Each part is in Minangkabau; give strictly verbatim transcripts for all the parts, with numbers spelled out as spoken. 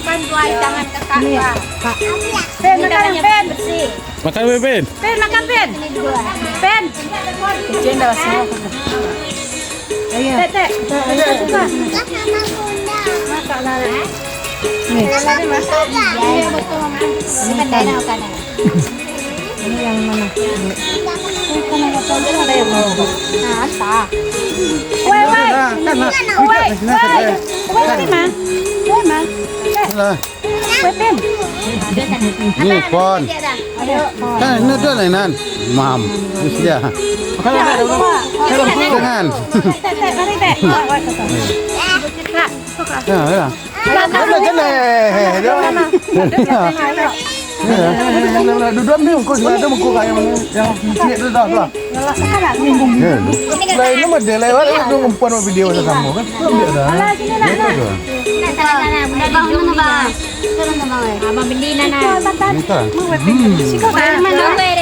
Pan tuai tangan kakak. Ini, Kak. Pen, makan, Pen. Makan, Pen, Pen. Pen, makan, Pen. Pen. Kecil dah semua. Ayo. Tek, tek. Ayo, suka. Makan lah. Nih. Ini betul, Mama. Ini kan dah nak makan, eh. Ini yang mana? Nah, apa? Woi, woi. Dah, dah, dah. Woi, woi. Woi, Ma. Woi, Ma. Woi. Lah. Woi, Pin. Ni, Pon. Ayo. Kan, ini tu lah, Nan. Mam. Ini dia. Jangan. Tek, tek, mari, tek. Woi, woi, woi. Nah. Ya, ya. Alah, alah, alah. Ya, ya, ya, ya. Duduk ambil mangkuk, ada mangkuk kat yang, yang ciek tu dah, tu lah. Ya. Lah, ini mah dia lewat, dia umpan buat video sama kan. Ambil dah. Alah, sini lah. Itu tu. Bang, mana bang? Turun tu, bang, eh. Abang beli, Nana. Minta. Hmm. Siko, bang. Mana, bang?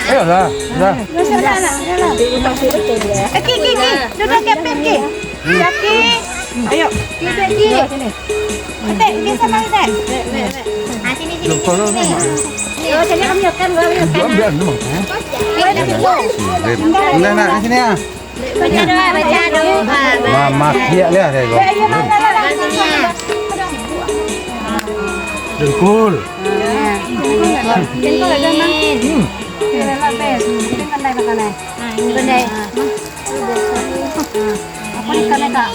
Ayolah, dah. Masuk dah, nak. Ayolah. Eh, Ki, Ki, Ki. Duduk, Ki, Pin, Ki. Jaki. Ayo. Tek, tek, tek. Tek, biasa main, Tek. Ah, sini, sini, sini, sini. Yo, sini kami akan, kami akan. Ambil, ambil, ambil. Enggak, enggak, enggak, sini ya. Baca doa, baca doa. Mama siap lah, saya kau. Sini ya. Dengkul. Dengkul ada, Mang. Hmm. Pandai makan, eh. Ah, ini pandai. Apa ikan, Kak?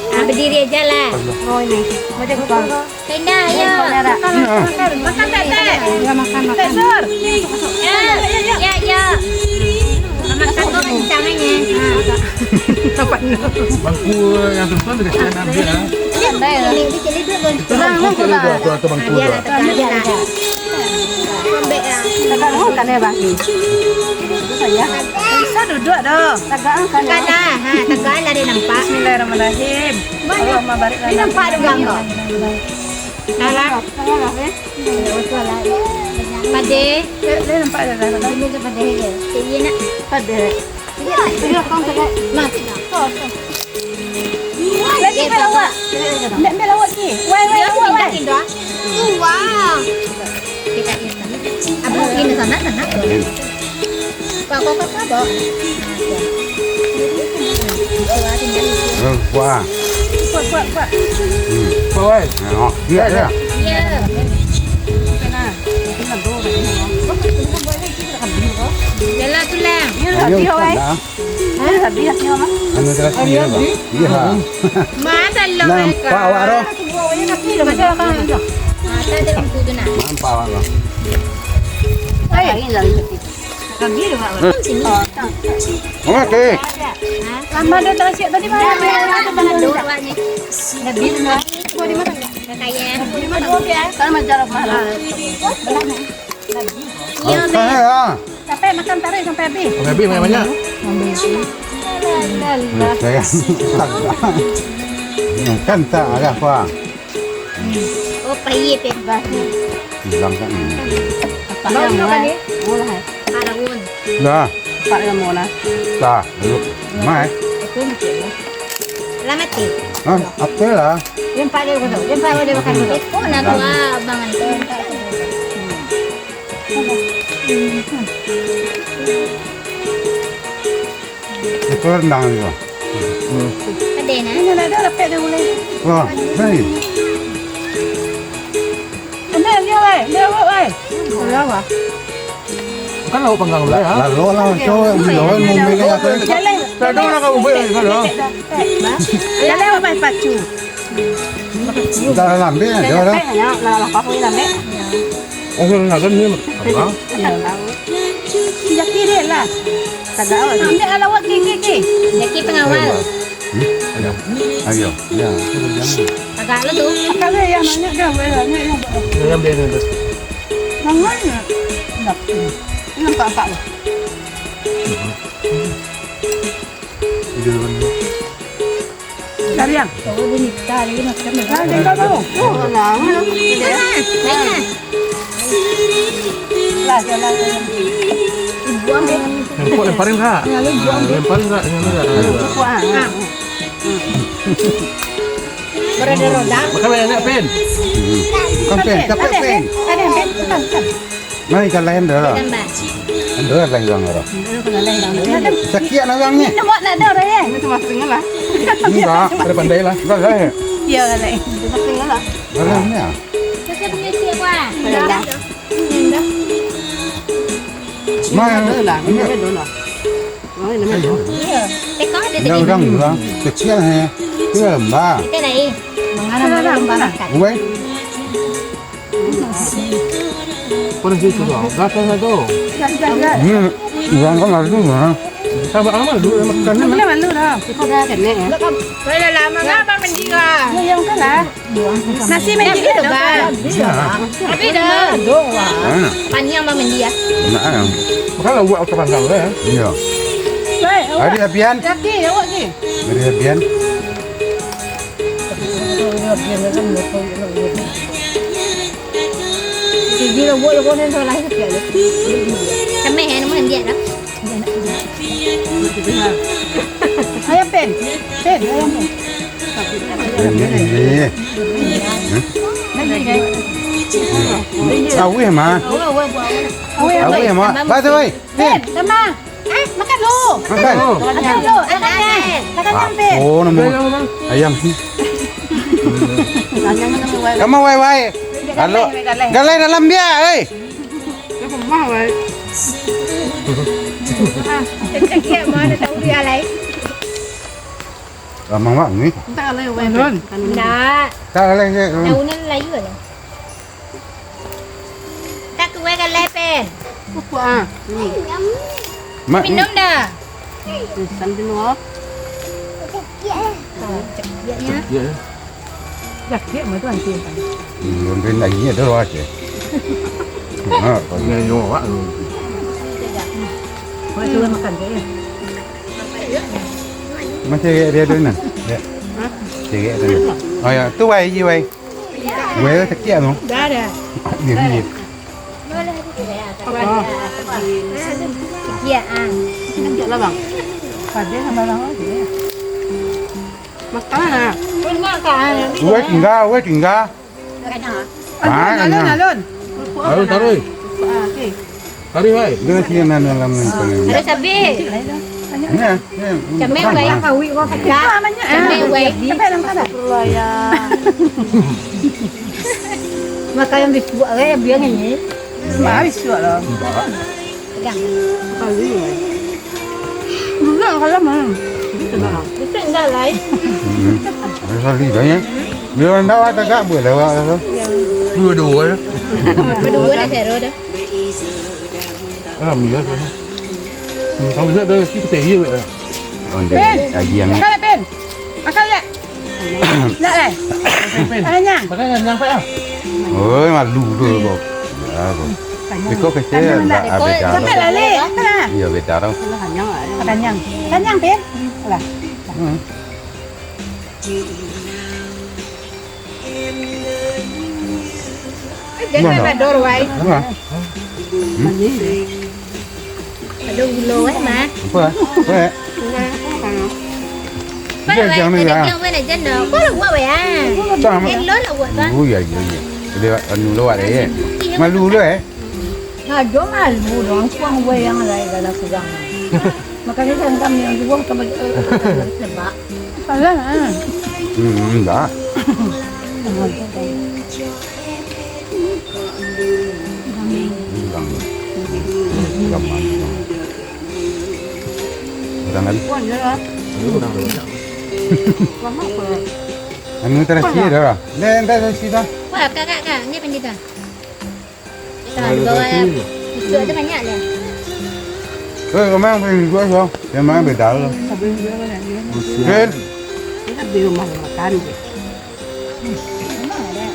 Ah, berdiri aja lah. Oh, ini. Macam apa? Pindah, ayo. Makan, makan, makan, Tek, Tek. Ya, makan, makan. Tek Sur. Ya, ya, ya, ya. Makan kok kencang aja. Bangku yang tuan tu kasihan ambil lah. Pandai lah. Bang, bangku lah. Tuan tu bangku tu. Biar lah, tekan aja lah. Ambil lah. Tekan, oh, kan ya, Bang. Bisa duduk dah. Tegak, kan? Tegak lah. Ha, tegak lah dia nampak. Bismillahirrahmanirrahim. Bang, Allahumma barik lana. Dia nampak dia bilang kau. Alah. Pade. Dia, dia nampak dah, dah, dah. Ini tu pade je. Cik Yin nak. Pade. Iya, iya, kau tegak. Nah, kau, kau. Lagi ambil lawak. Ambil, ambil lawak, Ki. Wai, wai, lawak, wai. Wah. Abang ini sana, sana. Kuah, kuah, kuah, kuah, Bok. Hmm, kuah. Kuah, kuah, kuah. Hmm. Kuah, wai. Ya, oh, iya, iya. Iya. Jalan tu lah. Iya, iya, iya. Hah? Habis lah, Bang. Anu terasi, Bang. Iya. Masa lo nampak awak tu? Masa lo? Masa lo? Nampak awak tu? Hai. Habis lah. Sini. Oh, tak. Oke. Lama dah terasi tadi, Bang. Dah, dah, dah, dah, dah, dah. Habis lah. Kau di mana? Kakak ya. Di mana? Kalau macam apa? Iya, Beb. Sampai makan tarik sampai habis. Sampai habis banyak-banyak. Makan tak ada apa. Oh, payah, Beb. Hilang kan ini. Bau juga kan ni? Murah, eh? Pak Rawon. Dah. Pak Rawon murah. Dah, dulu. Mai. Itu dikit, ya. Lah mati. Hah? Apa lah? Yang Pak Rawon, yang Pak Rawon makan dulu. Oh, nak tua abang kan. Itu rendang itu. Hmm. Ada, nah. Ini ada lapek dah mulai. Wah, hei. Ambil, ambil, wai. Ambil, wai, wai. Ambil, wai. Kan lauk panggang dulu, ya. Lalu lah, cowok, ambil, wai, mau ambil apa? Jalan. Tak ada nak kamu buat, tak ada. Jalan, wai, pacu. Dah lambe aja lah. Lambe aja, lah lapar pun lambe. Oh, nak kan ni apa? Jaki dek lah. Tagak awak. Ambil lah lawak, Ki, Ki, Ki. Jaki pengawal. Hmm? Ayo. Ayo. Ya. Tagak lo tu. Tagak lo yang banyak dah, banyak yang. Yang dia ni tu. Mangan. Nampak, nampak lah. Video mana? Cari yang. Oh, dia minta lagi makan. Ah, dia tak tahu. Oh, lama lah. Tidak. Lah, jalan, jalan. Buang, buang. Lempar, lemparin, Kak. Ya, lu buang. Ah, lemparin, Kak. Jangan, Kak. Buang. Ah. Makan banyak, Pen. Hmm. Makan, Pen. Capek, Pen. Ada, Pen. Makan, makan. Mari, ikan lain dah. Tambah. Ado lain urang dah. Ada ikan lain dah. Sakiak lah urang ni. Ini buat nak ada orang, ya? Ini cuma setengah lah. Enggak. Ada pandai lah. Enggak lah, ya? Iya, kan, lain. Cuma setengah lah. Enggak lah, ini, ya. Terus dia punya siap, wah. Dah. Dah. Mai, ada lah. Ini ada lah. Mai, nama dia. Iya. Teko ada. Enggak, urang, urang. Kecil, eh. Itu lembah. Kita naik. Mangana lembah makan. Weh. Kau dah situ, bang. Gatal satu. Ini, urang kan lalu, ha. Sabar amat, lu dah makan. Makan malu dah. Kita dah kena, ya. Dah lama enggak abang mandi, ah? Ya, ya, enggak lah. Nasi mandi tu, bang. Iya. Tapi dah. Mana? Panjang abang mandi, ya. Enak, ya. Makan lah buat kepanggang, ya. Iya. Baik, awak. Hari Abian. Yakin, awak ni. Hari Abian. Sampai, eh, nama dia dah. Ayam pen. Pen, ayam pen. Ini, ini. Lagi, kan? Awih, mah. Awih, awih, awih. Awih, mah. Baca, woi. Pen, sama. Eh, makan dulu. Makan. Makan dulu. Makan, makan. Makan, makan. Oh, nama ayam sih. Kamu, wai, wai. Kalau galai dalam dia, eh. Dia pemah, wai. Ah, dia mau ada tahu dia, lai. Lama banget ni. Entah kalau yang wai. Ndak. Tak galai, eh. Daunan layu lah. Tak kuat kan, lai, Pen? Kuat, ah. Ni. Mak, minum dah. Ni, sambil minum, ah. Ah, cakapnya. Ya. Sakit mah tu, anti. Hmm, mungkin lagi ada lah, cik. Ha, kau ni. Ni, ni, awak tu. Awak tu makan, cik, ya? Masih dia tu, nah. Ya. Cik, ya, tu. Oh, ya, tu, wai, ji, wai. Gue sakit, no? Dah ada. Dia ni. Apa? Sakit, ah. Sakit lah, bang. Pada sama lah, oh, dia. Makan lah. Enak, kan? Gue tinggal, gue tinggal. Makan, ah. Alun, alun, alun. Taruh, taruh. Ah, okey. Taruh, wai. Dia sini, nan, nan, nan, nan. Ada cabai. Ni, ni. Cabai, wai. Kawik, wah, pecah. Banyak, ah. Cabai, wai. Sampai dalam kanan. Astagfirullah, ya. Makan yang biskuit, eh, biar ni. Mari suak lah. Pegang. Kali, ya. Dulu kalau mana? Itu enggak, lai. Hmm. Ada sekali banyak. Bila orang dawa tak boleh lewat tu. Dua-dua, ya. Berdua dah, Sero dah. Alhamdulillah, Sero. Hmm, kalau bisa ada rezeki, kita iya, ya. Oh, dia lagi yang Makan, Pin. Makan, ya. Nak, eh? Pen. Tanyang. Makan yang nyampe, ah. Oi, malu tu kau. Ya, kau. Iko kecil, Tanyang, enggak, nak. Abis dah. Sampai lah, Lek. Nah. Iya, beda tau. Tanyang. Tanyang, Pin. Alah. Hmm. Jangan ada dor, wai. Enggak. Hmm? Ada ulo, eh, mah. Apa? Apa? Nah. Dia wai, jangan ada lah. Bilang mana je, no. Kau lah buat, wai, ah. Sama. Elok lah buat, bang. Oh, ya, ya, ya. Dia anu lawak, eh. Malu dulu, eh. Ajo malu dong, kuang gue yang lain dalam kurang. Makanya kan kami yang dua kami, eh, eh, eh, sebab. Salah, ah. Hmm, enggak. Enggak. Enggak, enggak. Kurang kan? Kuang je lah. Kurang banyak. Kuang apa? Anu terasi dah lah. Dah, dah terasi dah. Wah, kakak, kak, ni pandai dah. Tahan bawa pucuk tu banyak lah. Eh, memang boleh dijual, bang. Memang beda lah. Habis dia banyak dia. Buset. Dia kan di rumah makan je. Memang ada.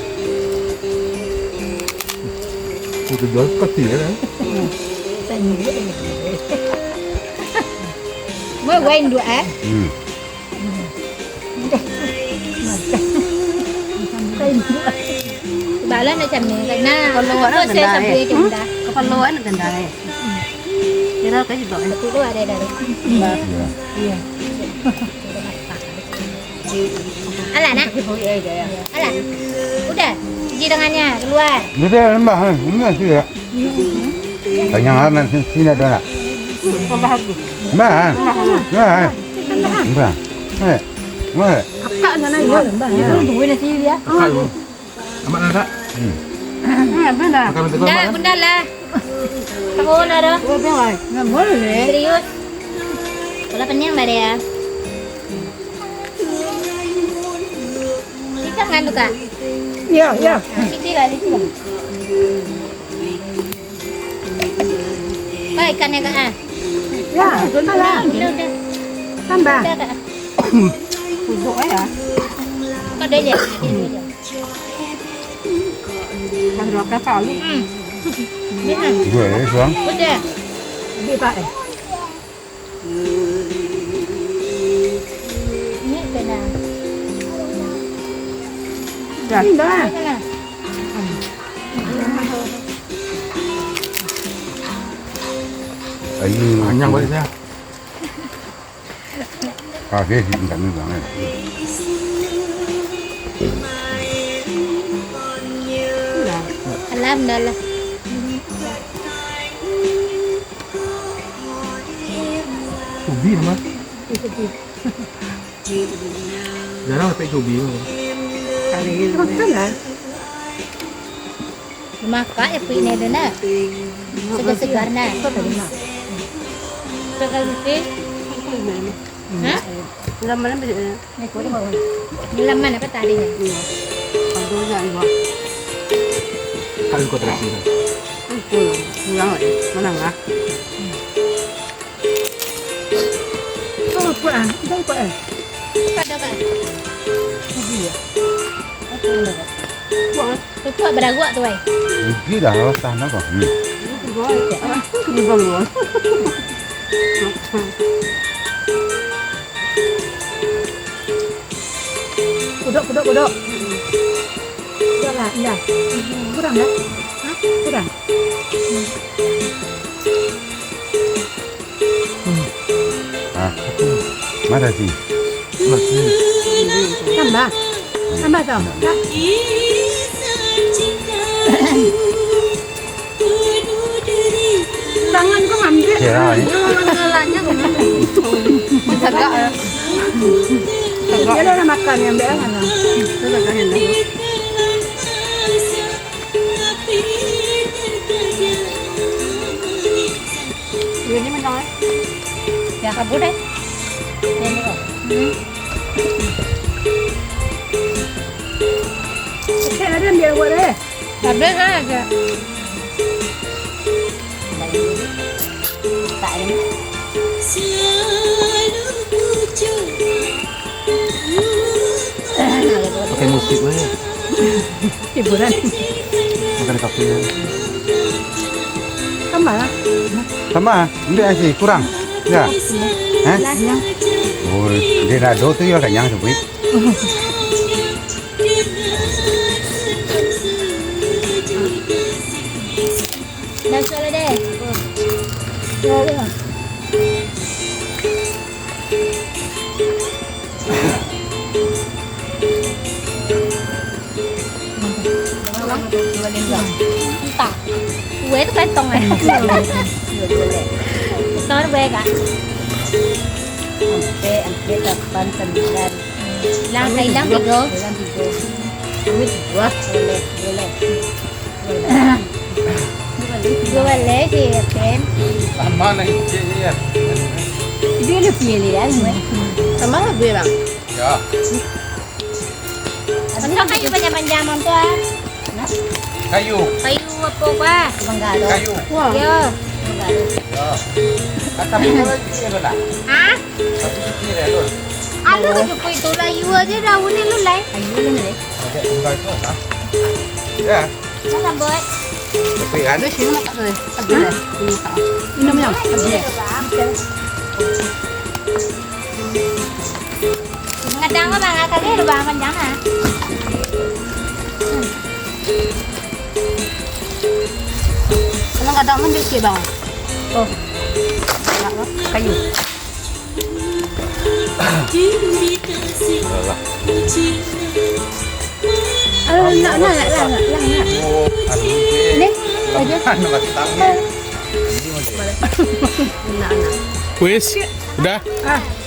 Itu jual kecil, ya, kan? Hmm. Tanya dia. Mau wine dua, eh? Hmm. Balah nak camir. Nah, kepala awak nak proses gendah, eh? Sampai eh? Gendah. Kepala awak nak gendah, eh? Kira apa juga, eh? Betul tu ada dari. Iya. Iya. Alah, nak. Alah. Udah. Cuci tangannya, keluar. Dia dah lembah, eh. Lembah tu ya. Kenyang amat sini ada nak. Lembah, eh. Lembah, eh. Lembah. Eh. Lembah. Akak sana ya. Lembah. Tunggu nasi dia. Akak dulu. Amat nak tak? Hmm. Makan minta tolong, Bunda, kan? Bunda lah. Tak mau lah dah. Serius. Kalau pening dah dia. Ikan kan tu, Kak? Ya, ya. Siti lah, siti lah. Kak, ikannya, Kak, ah? Ya, sudah lah. Udah, udah. Tambah. Udah, Kak. Duduk aja. Kau dah je. Dah berapa kali? Hmm. Dua, eh, suang. Udah. Lebih, Pak, eh. Ini kena. Dah. Dah. Kena. Ayu. Panjang barisnya. Kasih sih, kami banget. Alam dah lah. Ubi nama? Jarang dapat ubi. Makan lah. Makan ya, Pik, ni ada nak. Segar-segar nak. Segar, Pik. Hah? Laman apa dia? Laman apa tadi? Iya. Aduh, ya Allah. Kalau kau terasa. Itu, pulang lagi. Mana lah? Kau lupa ah? Kau lupa eh? Pada kan? Iya. Apa yang ada? Wah. Tutuak baraguak tu, wai. Rugi dah, awas tahan apa? Hmm. Kudok, kudok, kudok. Kudok lah, indah. Kurang dah? Hah? Kurang? Hmm. Ah. Mana sih? Tambah. Tambah tau. Tangan kau ngambil. Kira, eh. Ngelaknya kau. Tegak, ya. Tegak. Dia dah makan, yang ambil lah, mana? Itu tegak, ya. Ini menang, eh. Ya, kabur deh. Ini kok. Hmm. Oke, ada yang biar buat deh. Habis kan aja. Tak ada. Pakai musik lah ya. Hiburan. Makan di kafe. Tambah lah. Tambah, ambil nasi, kurang. Ya. Eh? Oh, dia nak do tu ya, kenyang tu, Bik. Dah sudah deh. Entah. Kue tu kantong kan. Kantong tu boleh, Kak? Ampe, ampe, lapan, sembilan. Hilang, hilang tiga. Hilang tiga. Duit dua. Boleh, boleh. Dua balai je, ya, Pen. Sama lah, cik, ya. Dia lebih lian, weh. Sama lah gue, Bang. Ya. Mana kayu panjang-panjang, Bang, tu, ah? Kayu. Kayu apa, Pak? Kayu. Wah. Ya. Ya. Kata apa lagi, ya, Lola? Hah? Tapi kira, Lol. Alu kejepit tu lah, you aja daun ni, Lul, lai. Ayu ni, lai. Ada tinggal tu, ah. Ya. Dah sambut. Tapi kan? Habis sini makan tu, eh. Habis dah. Ini makan. Minum, minum. Habis dah. Kadang kau makan kali, lubang panjang, ah. Hmm. Kadang-kadang pun dia sikit, Bang. Oh. Kayu. Alah. Aduh, nak, nak, nak, nak, nak, nak. Ni, aja. Wis, udah. Ah.